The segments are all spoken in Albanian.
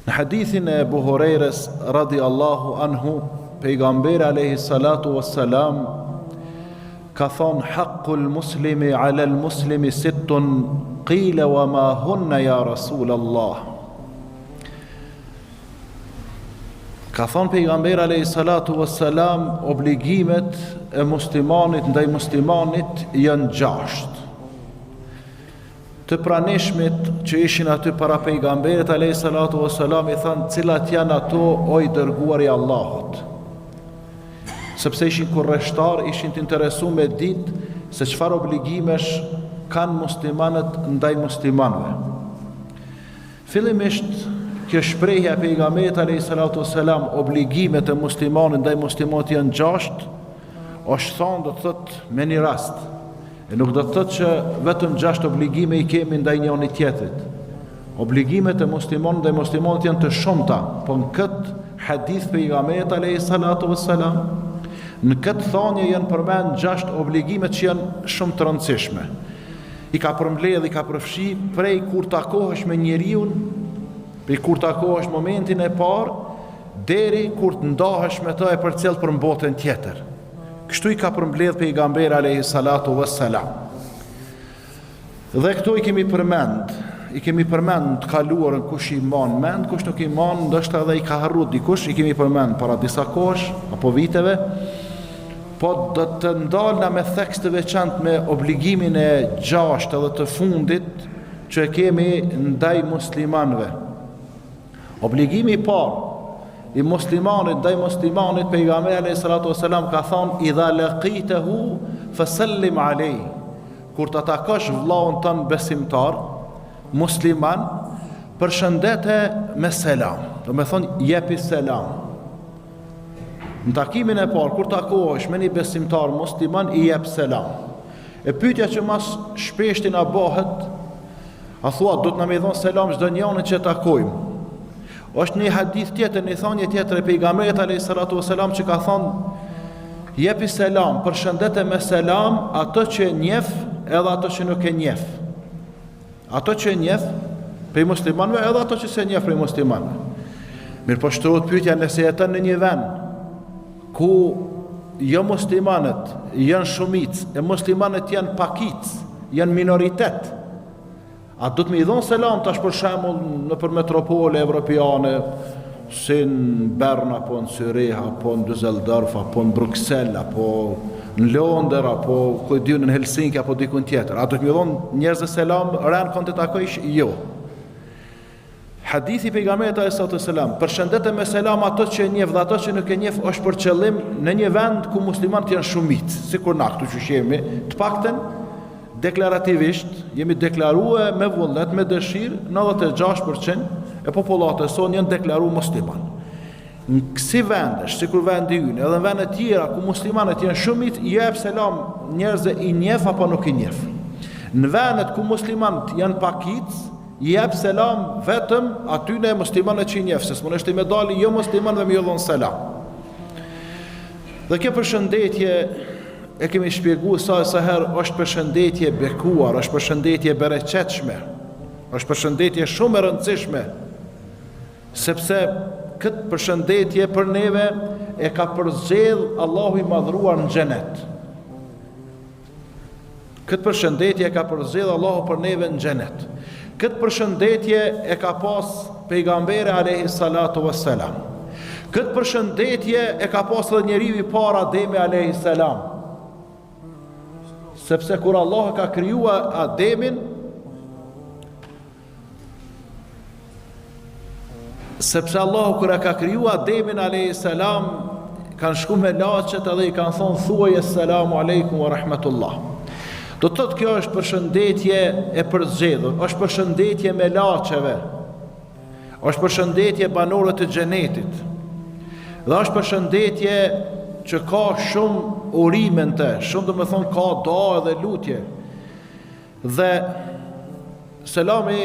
Në hadithin e Ebu Hurejrës radi Allahu anhu, pejgamberi alayhi salatu wassalam ka thonë haqqul muslimi ala al muslimi sittun qila wa ma hunna ya rasul Allah. Ka thonë pejgamberi alayhi salatu wassalam obligimet e muslimanit ndaj muslimanit janë gjashtë. Të pranishmit që ishin aty para Pejgamberit alejhi salatu ves selam i thanë cilat janë ato o i dërguari i Allahut. Sepse ishin kurreshtar, ishin të interesuar me ditë se çfarë obligimesh kanë muslimanët ndaj muslimanëve. Fillimisht kjo shprehja e pejgamberit alayhi salatu wasalam obligimet e muslimanit ndaj muslimanit janë gjashtë, është thonë do të thotë me një rast. E nuk do të thotë që vetëm gjashtë obligime i kemi ndaj njëri tjetrit. Obligimet e muslimanit ndaj muslimanit janë të shumta, po në këtë hadith pejgamberit alayhi salatu wassalam, në këtë thanje janë përmend gjashtë obligime që janë shumë të rëndësishme. I ka përmbledh, i ka përfshi prej kur takohesh me njeriun, prej kur takohesh momentin e parë deri kur të ndahesh me të e përcjell për në botën tjetër. Kështu i ka përmbledh pejgamberi alayhi salatu wassalam. Dhe këto i kemi përmend, i kemi përmend në të kaluarën kush i mban mend, kush nuk i mban, ndoshta edhe i ka harru dikush, i kemi përmend para disa kohësh apo viteve. Po do të ndalna me theks të veçantë me obligimin e gjashtë edhe të fundit që e kemi ndaj muslimanëve. Obligimi i parë i muslimanit ndaj muslimanit pejgamberi alayhi salatu wasalam ka thënë idha laqitahu fasallim alayhi kur ta takosh vëllaun tënd besimtar musliman përshëndete me selam domethonë jepi selam në takimin e parë kur takohesh me një besimtar musliman i jep selam e pyetja që ma s'shpeshti na bëhet A thua, duhet na me i dhonë selam çdo njëri që takojmë? Është një hadith tjetër, një thanje tjetër e pejgamberit alayhi salatu wasalam që ka thonë jepi selam, përshëndete me selam atë që e njeh edhe atë që nuk e njeh. Atë që e njeh prej muslimanëve edhe atë që s'e njeh prej muslimanëve. Mirëpo shtrohet pyetja nëse jeton në një vend ku jo muslimanët janë shumicë e muslimanët janë pakicë, janë minoritet. A duhet me i dhonë selam tash për shembull nëpër metropole evropiane, si në Bern apo në Cyrih apo në Düsseldorf apo në Bruksel apo në Londër apo ku e di unë në Helsinki apo dikun tjetër. A duhet me i dhonë njerëzve selam rend kon të takojsh? Jo. Hadithi i pejgamberit alayhi salatu wasalam, përshëndete me selam ato që e njeh dhe ato që nuk e njeh është për qëllim në një vend ku muslimanët janë shumicë, sikur na këtu që jemi, të paktën deklarativisht jemi deklaruar me vullnet, me dëshirë, 96% e popullatës sonë janë deklaruar musliman. Në kësi vendesh, sikur vendi ynë, edhe në vende tjera ku muslimanët janë shumicë, i jep selam njerëzve i njeh apo nuk i njeh. Në vendet ku muslimanët janë pakicë, I jep selam vetëm atyne muslimanëve që i njeh, se s'mundesh ti me dalë jo muslimanëve me ju dhon selam. Dhe kjo përshëndetje e kemi shpjegu sa e sa herë është përshëndetje e bekuar, është përshëndetje e bereqetshme, është përshëndetje shumë e rëndësishme, sepse këtë përshëndetje për neve e ka përzgjedh Allahu i madhruar në xhenet. Këtë përshëndetje e ka përzgjedh Allahu për neve në xhenet. Këtë përshëndetje e ka pas pejgamberi alayhi salatu wassalam. Këtë përshëndetje e ka pas edhe njeriu i parë Ademi alayhi salam. Sepse kur Allahu ka kriju Ademin Sepse Allahu kur e ka kriju Ademin alayhi salam kanë shku melaqet edhe i kanë thonë thuaj esselamu alejkum wa rahmetullah. Do të thotë kjo është përshëndetje e përzgjedhur, është përshëndetje melaqeve, është përshëndetje banorëve të xhenetit. Dhe është përshëndetje që ka shumë urime në të, shumë domethonë ka dua edhe lutje. Dhe selami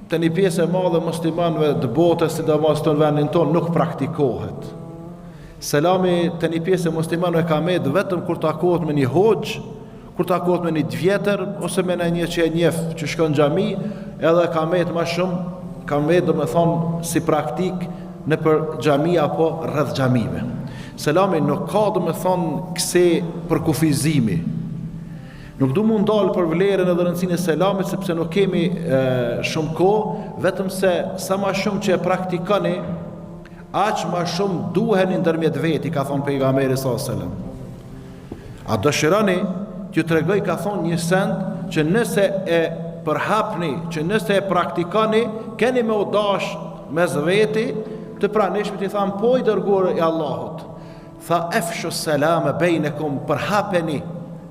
te një pjesë e madhe muslimanëve të botës, sidomos në vendin tonë, nuk praktikohet. Selami te një pjesë e muslimanëve ka met vetëm kur takohet me një hoxhë, kur takohet me një të vjetër ose me një që e njeh që shkon në xhami, edhe ka met ma shumë. Ka mbet domethonë si praktikë nëpër xhami apo rreth xhamive. Selami nuk ka domethonë kësi përkufizimi. Nuk du m'u ndalë për vlerën edhe rëndësinë e selamit sepse nuk kemi e, shumë kohë, vetëm se sa ma shumë që e praktikoni, aq ma shumë duheni ndërmjet veti, ka thonë pejgamberi sallallahu alajhi wasallam. A dëshironi t'ju tregoj ka thonë një send që nëse e përhapni, që nëse e praktikoni, keni me u dash mes veti, të pranishmit i thanë po i dërguar i Allahut. Tha efshu selame bejnekum përhapeni,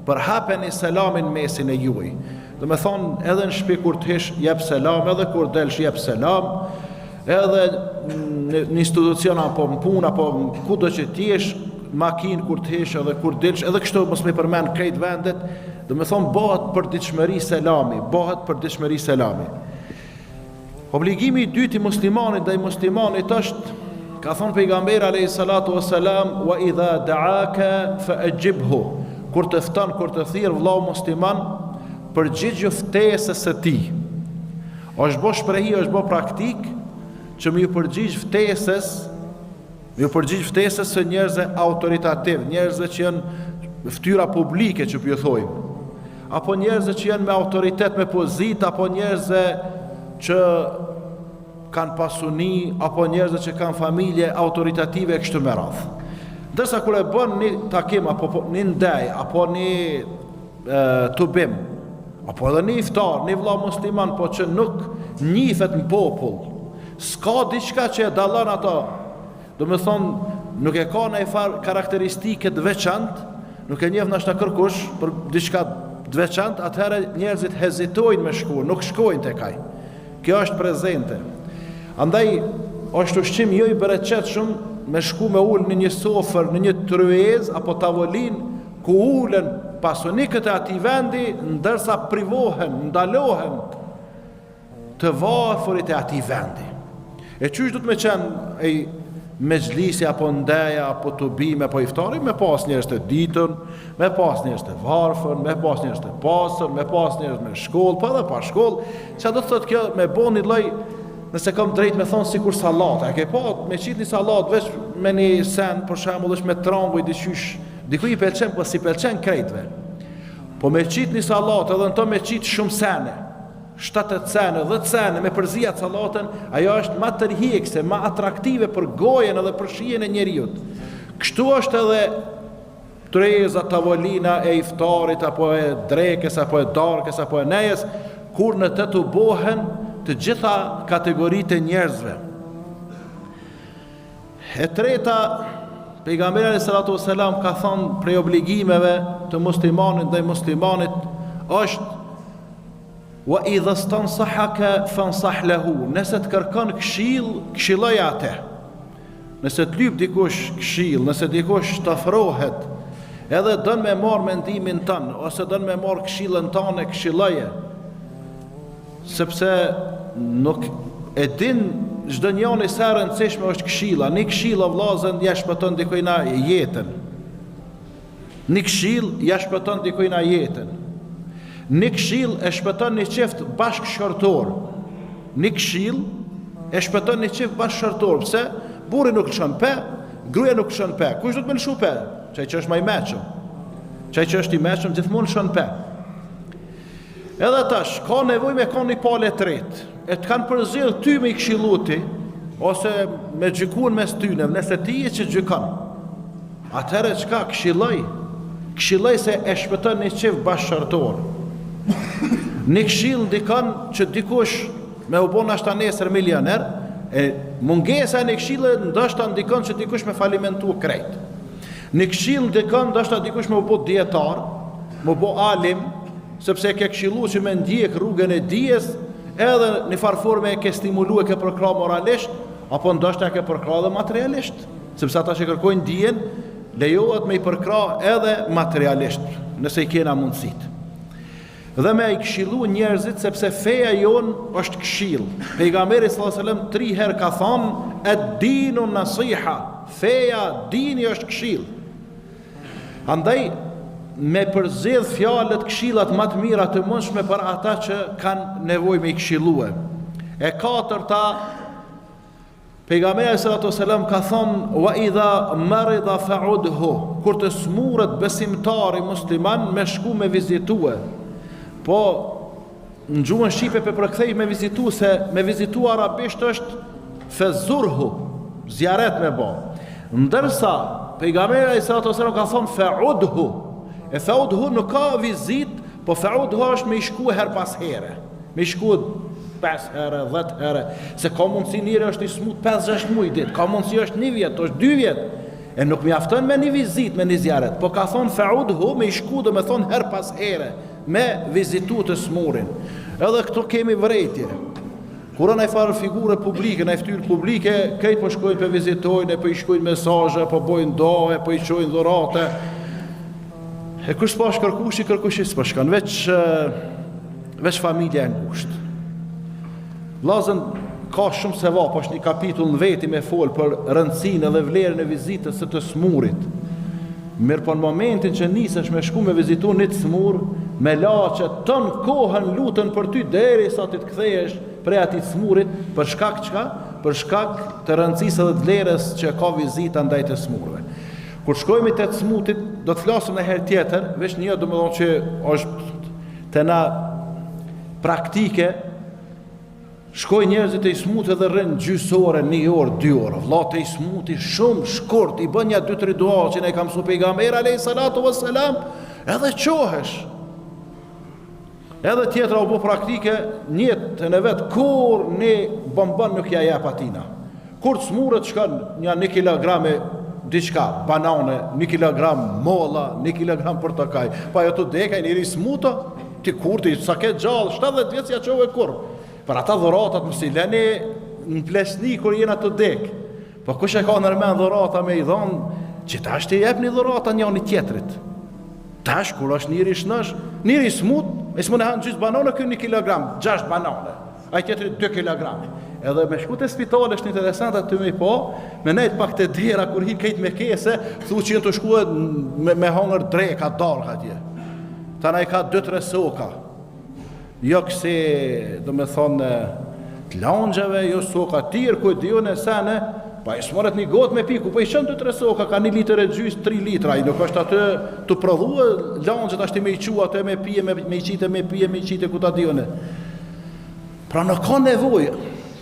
përhapeni selamin mesin e juaj. Domethonë, edhe në shpi kur të hish, jep selam, edhe kur delsh, jep selam, Edhe në institucion apo në punë apo kudo që të jesh, makinë kur të hish edhe kur dilsh, edhe kështu mos me përmend krejt vendet, domethonë bëhet përditshmëri selami, bëhet përditshmëri selami. Obligimi i dytë i muslimanit ndaj muslimanit është, ka thonë pejgamberi alayhi salatu wassalam, wa idha da'aka fa ajibhu. Kur të fton, kur të thirr vllau musliman, përgjigju ftesës së tij. Është bo shprehi, është bo praktikë që me ju përgjigj ftesës, me ju përgjigj ftesës së njerëzve autoritativ, njerëzve që janë fytyra publike që po ju thojmë, apo njerëzve që janë me autoritet, me pozitë, apo njerëzve që kanë pasuni, apo njerëzve që kanë familje autoritative e kështu me radhë. Ndërsa kur e bën një takim apo po, një ndejë apo një tubim, apo edhe një iftar, një vlla musliman, po që nuk njifet në popull, s'ka diçka që e dallon ato, domethonë, nuk e ka najfarë karakteristike të veçantë, nuk e njeh nashta kërkush për diçka të veçantë, atëherë njerëzit hezitojnë me shku, nuk shkojnë tek ai. Kjo është prezente. Andaj, është ushqim jo i bereqetshëm me shku me ul në një sofër, në një tryezë apo tavolinë ku ulen pasunikët e atij vendi ndërsa privohen, ndalohen të varfërit e atij vendi. E qysh duhet me qenë ai mexhlisi apo ndeja apo tubimi apo iftari me pas njerëz të ditun, me pas njerëz të varfër, me pas njerëz të pasur, me pas njerëz me shkollë, po edhe pa shkollë, çka do të thotë kjo me bo një lloj nëse kam drejt me thonë sikur sallatë, e ke pa me qit një sallatë veç me një sen për shembull është me tranguj diqysh Dikuj i pelqen, po s'i pelqen krejtve. Po me qitë një sallatë edhe në to me qitë shumë sene, 7-8 sene, 10 sene, me përzi atë sallatën, ajo është ma tërhjekëse, ma atraktive për gojën edhe për shijen e njeriut. Kështu është edhe tryeza tavolina e iftarit, apo e drekës, apo e darkës, apo e nejës, kur në të tubohen të gjitha kategoritë e njerëzve. E treta, pejgamberi alayhi salatu wasalam ka thënë prej obligimeve të muslimanit ndaj muslimanit është wa idha stansahaka fansah lahu, nëse të kërkon këshill, këshilloje atë. Nëse të lyp dikush këshill, nëse dikush të afrohet, edhe don me marr mendimin tënd ose don me marr këshillën tënde, këshilloje. Sepse nuk e din çdo njani sa e rëndësishme është këshilla. Një këshillë o vllazën ja shpëton dikujna jetën. Një këshillë ja shpëton dikujna jetën. Një këshillë e shpëton një çift bashkëshortor. Një këshillë e shpëton një çift bashkëshortor. Pse? Burri nuk lëshon pe, gruaja nuk lëshon pe. Kush duhet me lëshu pe? Qaj që është ma i meçëm. Qaj që është i meçëm gjithmonë lëshon pe. Edhe tash, ka nevojë me kon një palë e tretë, e të kanë përzgjedh ty me i këshillu ti, ose me gjyku në mes tyne, nëse ti je që gjykon, atëherë çka këshilloj, këshilloj se e shpëton një çift bashkëshortor. Një këshillë ndikon që dikush me u bo nashta nesër milioner, e mungesa e një këshille ndoshta ndikon që dikush me falimentu krejt. Një këshillë ndikon ndoshta dikush me u bo dijetar, me u bo alim, sepse e ke këshillu që me ndjek rrugën e dijes, edhe në farë forme e ke stimulu e ke përkrah moralisht, apo ndoshta e ke përkrah edhe materialisht, sepse ata që kërkojnë dijen, lejohet me i përkrah edhe materialisht, nëse i kena mundësitë. Dhe me i këshillu njerëzit sepse feja jonë është këshillë. Pejgamberi sallallahu alajhi wasallam tri herë ka thënë ed-dinu nasiha, feja dini është këshillë. Andaj me përzgjedh fjalët këshillat ma të mira të mundshme për ata që kanë nevojë me i këshillue. E katërta, Pejgamberi alejhi salatu selam ka thonë wa idha marida fa'udhu, kur të smuret besimtari musliman me shku me vizitue. Po në gjuhën shqipe pe përkthej me vizitu se me vizitu arabisht është fezurhu, zijaret me bo. Ndërsa pejgamberi alejhi salatu selam ka thonë fa'udhu, e fa'udhu nuk ka vizit, po fa'udhu është me i shku her pas here. Me i shku 5 herë, 10 herë, se ka mundësi njeri është i smut 5-6 muj ditë, ka mundësi është një vjet, është 2 vjet, e nuk mjafton me një vizit, me një zijaret, po ka thonë feudhu, me i shku do me thonë her pas here, me vizitu të smurin. Edhe këtu kemi vërejtje. Kur naj farë figure publike, naj ftyrë publike, krejt po shkojnë po vizitojnë, po i shkojnë mesazhe, po bojnë dua, po i çojnë dhurate. E kush s'po është kërkushi, kërkushi s'po shkon, veç, veç familja e ngushtë. Vllazën, ka shumë sevap, është një kapitull në veti me folë për rëndësinë dhe vlerën e vizitës së të smurit. Mirëpo në momentin që nisesh me shku me vizitu një të smur, melaqet tënë kohën luten për ty derisa ti të kthehesh prej atij të smurit, për shkak çka? Për shkak të rëndësisë dhe të vlerës që ka vizita ndaj të smurve. Kur shkojmë te të smutit, do të flasim një herë tjetër, veç një domethënë që është te na praktike, Shkojnë njerëzit te i smuti dhe rrin gjysë ore, një orë, dy orë. Vlla te i smuti shumë shkurt, i bën nja dy tri dua që na i ka mësu pejgamberi alayhi salatu wassalam, edhe çohesh. Edhe tjetra u bo praktike, n'jetën e vet kurr një bonbon nuk ja jep atina. Kur të smuret shkon nja një kilogram e diçka, banane, një kilogram molla, një kilogram portokaj. Pa jo tu dek, ai njeri i smut, ti kur ti sa ke gjallë, 70 vjet s'ja çove kurr. Për ata dhuratat mos i leni në pleqni kur jena tu dek. Po kush e ka nërmend dhurata me i dhonë, që tash t'i jepni dhurata njani tjetrit. Tash kur është njeri shnosh, njeri smut, e s'mun e han gjysë banane, ky një kilogram, gjashtë banane. Ai tjetri 2 kilogram. Edhe me shku te spitali është interesant aty me i pa, me nejt pak te dera kur hin krejt me kese, thu që janë tu shku me, me hongër dreka, darka atje. Tana i ka 2-3 soka. Jo kësi, do me thonë, të langjeve, jo soka tjerë, ku e di unë e sene, pa i smuret një gotë me pi, ku po i çon 2-3 soka, ka një litër e gjysë, 3 litra, ai nuk është aty tu prodhu langjet, ashtë me i çu aty me pije, me, me i qitë me pije, me i qitë, ku ta di unë. Pra nuk ka nevojë,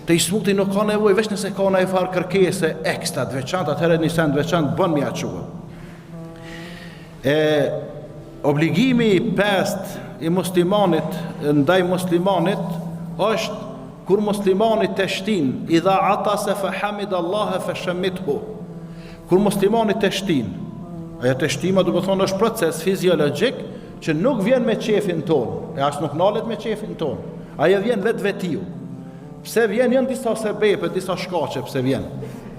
te i smuti nuk ka nevojë, veç nëse ka naj farë kërkese ekstra të veçantë, atëherë një send veçantë bën me ja çu. E obligimi i pestë i muslimanit ndaj muslimanit është kur muslimani teshtin, idha atase fe hamid Allahe fe shemithu. Kur muslimani teshtin, ajo teshtima do të thonë është proces fiziologjik që nuk vjen me qefin tonë, e as nuk nalet me qefin tonë. Ajo vjen vetvetiu. Pse vjen janë disa sebepe, disa shkaqe pse vjen.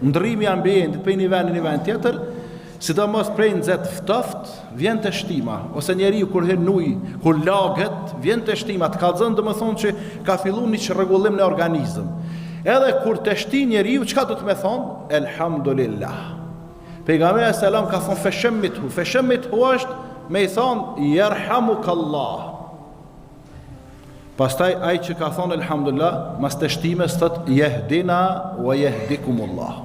Ndrrimi i ambientit prej një vendi në një vend tjetër, sidomos prej nxehtë ftoft, vjen teshtima, ose njeriu kur hyn n'ujë, kur laget, vjen teshtima, të kallzon domethonë që ka fillu një çrregullim në organizëm. Edhe kur teshtin njeriu, çka do të me thonë? Elhamdulillah. Pejgamberi alejhi selam ka thonë feshemmithu, feshemmithu është me i thonë jerhamukallah. Pastaj ai që ka thonë elhamdulillah, mas teshtimes thot jehdina wa jehdikumullah.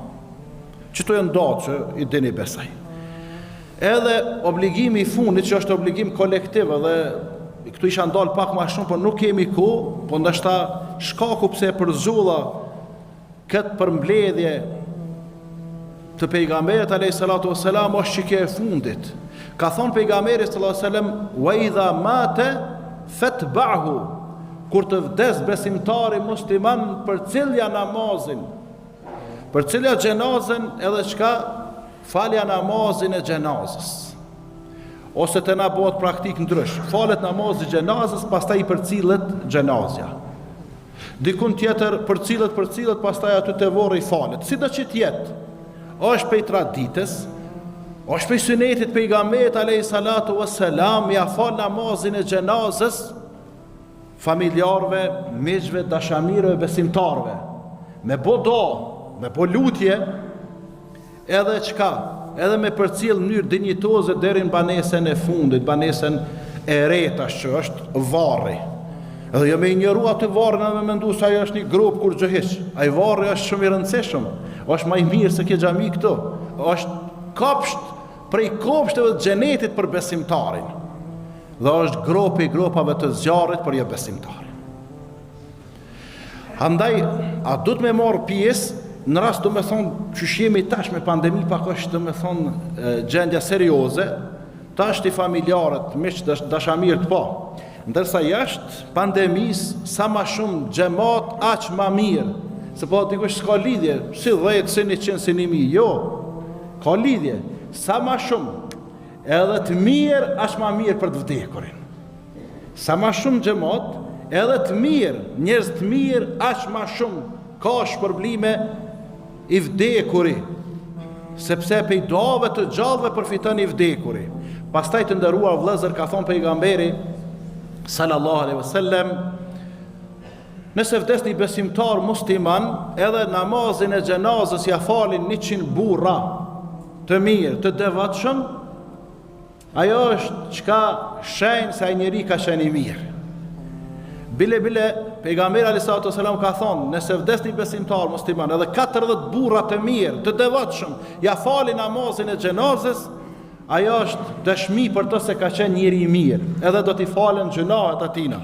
Qëto janë duatë që i dini besoj. Edhe obligimi i fundit që është obligim kolektiv edhe këtu isha ndal pak ma shumë, por nuk kemi kohë, po ndoshta shkaku pse e përzgjodha këtë përmbledhje të pejgamberit alayhi salatu wasalam është që kjo e fundit. Ka thonë pejgamberi sallallahu alaihi wasallam wa idha mata fatba'hu kur të vdes besimtari musliman përcillja namazin përcillja xhenazën edhe çka falja namazin e xhenazës ose te na bëhet praktik ndrysh falet namazi i xhenazës pastaj i përcillet xhenazja Dikun tjetër përcillet, përcillet, pastaj aty te vorri falet. Sido që të jetë, është prej traditës, është prej synetit pejgamberit alayhi salatu wassalam, ja fal namazin e xhenazës familjarëve, miqve, dashamirëve, besimtarëve. Me bo dua, me bo lutje, Edhe çka? Edhe me përcjell në mënyrë dinjitoze deri në banesën e fundit, banesën e re tash që është varri. Edhe jo me injoru atë varrin edhe me mendu se ajo është një gropë kurgjë hiç. Ai varri është shumë i rëndësishëm. Është ma i mirë se kjo xhami këtu. Është kopsht prej kopshteve të xhenetit për besimtarin. Dhe është gropë i gropave të zjarrit për jobesimtarin. Andaj, a duhet me marrë pjesë, në rast domethonë, qysh jemi tash me pandemi, pak është domethonë gjendja serioze, tash ti familjarët, miqtë, dashamirët, po. Ndërsa jashtë pandemisë, sa ma shumë xhemat, aq ma mirë. Se po dikush s'ka lidhje, si 10, si 100, si 1000, jo. Ka lidhje, sa ma shumë, edhe të mirë, aq ma mirë për të vdekurin. Sa ma shumë xhemat, edhe të mirë, njerëz të mirë, aq ma shumë ka shpërblime i vdekuri, sepse pej duave të gjallëve përfiton i vdekuri. Pastaj të nderuar vëllezër ka thonë pejgamberi sallallahu alaihi wasallam Nëse vdes një besimtar musliman, edhe namazin e xhenazës ja falin 100 burra të mirë, të devotshëm, Ajo është çka shenjë se ai njeri ka qenë i mirë. Bile bile pejgamberi alejhi salatu selam ka thonë, nëse vdes një besimtar musliman, edhe 40 burra të mirë, të devotshëm, ja falin namazin e xhenazës, ajo është dëshmi për të se ka qenë njeri i mirë, edhe do t'i falen gjynahet atina.